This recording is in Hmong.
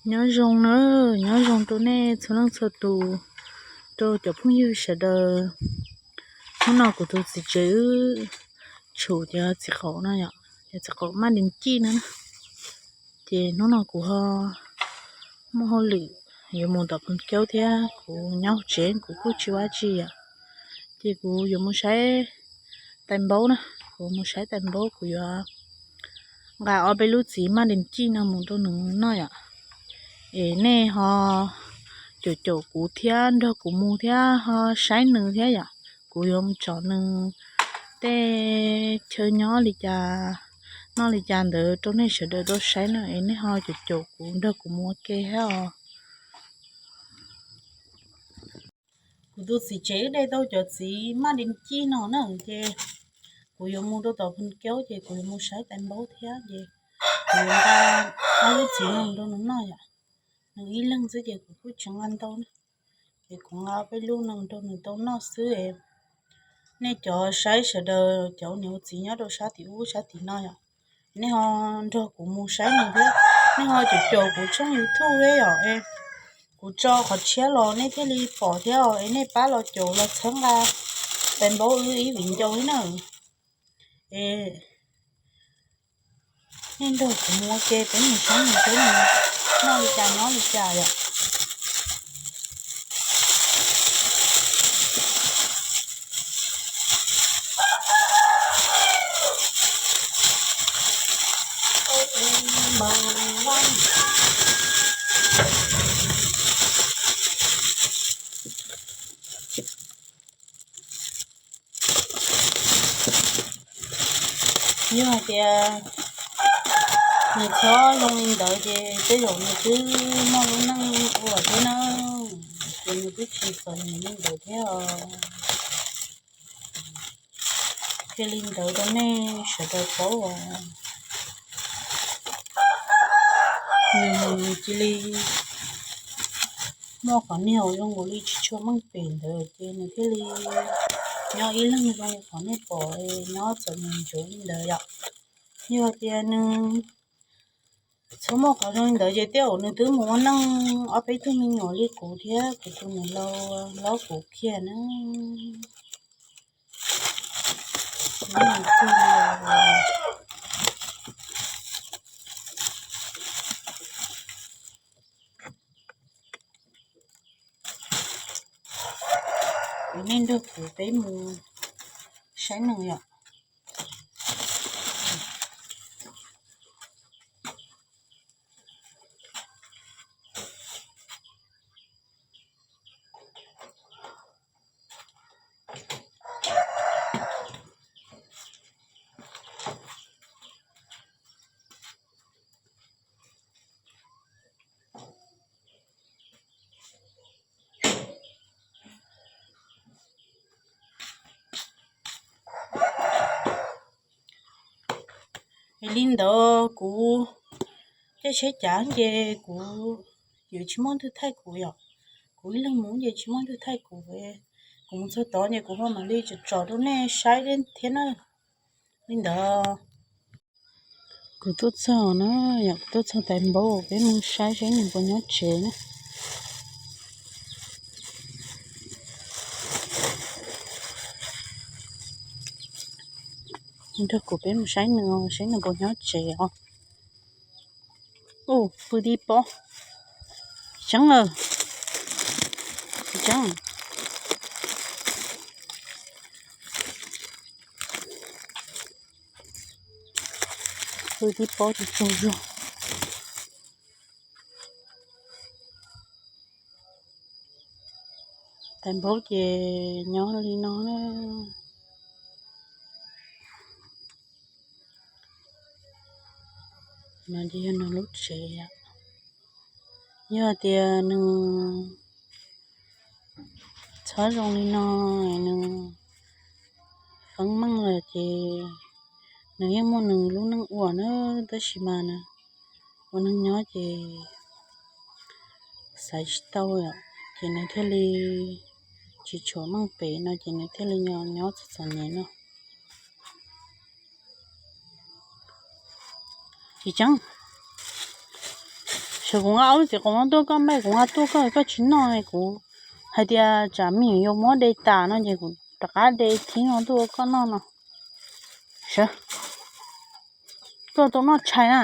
Nyob zoo na, nyob zoo rau nej txhua leej txhua tus, rau cov phooj ywg sawv daws. Hnub no kuv tus txiv tsev wb tshum cov txiv qaub no yom, cov txiv qaub maj di cij no na. Ces hnub no kuv ho muaj hauj lwm yuav mus tom Phoos Kaub thiab kuv nyob hauv tsev kuv kuj tsis ua dab tsi yom. Ces kuv yuav mus saib tais npaub na, kuv mus saib tais npaub kuv yuav nqa ob peb lub txiv maj di cij no mus rau nws noj yom. Es nej ho caum caum kuv thiab nrog kuv mus thiab ho saib nws thiab yom. Kuv yuav mus tsom nws tej chaw nyob li cas, noj li cas ntawd rau nej sawv daws tau saib na, es nej ho caum caum kuv nrog kuv mus ua ke thiab os. Kuv tus txiv tsev wb de tau cov txiv maj di cij no na, ces kuv yuav mus rau tom Phoos Kaub ces kuv yuav mus saib tais npaub thiab ces kuv yuav nqa ob lub txiv no rau nws noj yom. Nws ib leeg xwb ces kuv kuj tsis nqa ntau na, ces kuv nqa peb lub no rau nws tau noj xwb. Nej cov saib sawv daws cov niam ua txiv nyob rau sab tim ub sab tim no yom, nej ho nrog kuv mus saib nws thiab, nej ho caum caum kuv tshooj YouTube thiab yom. Kuv tso qhov tshiab los nej thiaj li pom thiab os, es nej pab los caum los txhawb nqa tais npaub wb ib viv ncaus thiab na. Es nej nrog kuv mus ua ke peb mus saib nws seb nws noj li cas nyob li cas yom. Yog hais tias nws txhob zoo li ntawd ces tej zaum nws twb muaj lub neej ua thiab na, ces nws twb tsis txom nyem li ntawd thiab os. Qhia li ntawd rau nej sawv daws paub os. Nws cia li muaj qhov niag zoo nkaus li tsis tshua meej pem ntawd ces nws thiaj li nyob ib leeg zoo li qhov nej pom nyob txom nyem ntsuav li ntawd yom. Yog tias nws txhob muaj qhov zoo li ntawd ces tej zaum nws twb mus ua neej ob peb tug me nyuam li kuv thiab kuv tus niam laus hlob kuv kiag na. Kuv nej nrog kuv peb mus saib nws yom. Es li ntawd kuv caij tsheb cav ces kuv yuav tsis muaj leej twg thaij kuv yom. Kuv ib leeg mus ces tsis muaj leej twg thaij kuv. Kuv mus txog tod ces kuv ho mam li tsom tsom rau nej saib thiab na. Li ntawd. Kuv tuaj txog na, yog kuv tuaj txog tais npaub peb mus saib saib nws puas nyob tsev na. Nrog kuv peb mus saib nws, saib nws puas nyob tsev os. Ub, pw tib pob. Tseeb lawm. Tseeb. Pw tib pob tsaug zog. Tais npaub ces nyob li no na. No ces yog nws lub tsev. Yog tias nws txhob zoo li no, nws feeb meej lawm ces nws yeej muaj nws lub neej ua na, tab sis mas nws ua neej nyob ces xaiv tsis tau, ces nws thiaj li tsis tshua meej pem no ces nws thiaj li nyob txom txom nyem no. Tsis tseeb. Txawm kuv nqa ob lub txiv qaub no tuaj koj npaj, kuv nqa tuaj koj, koj tsis noj, kuv hais tias tsam me nyuam yaus muab de tas no ces kuv rov qab de thib no tuaj koj noj no. Sawv, koj tau noj tshais na.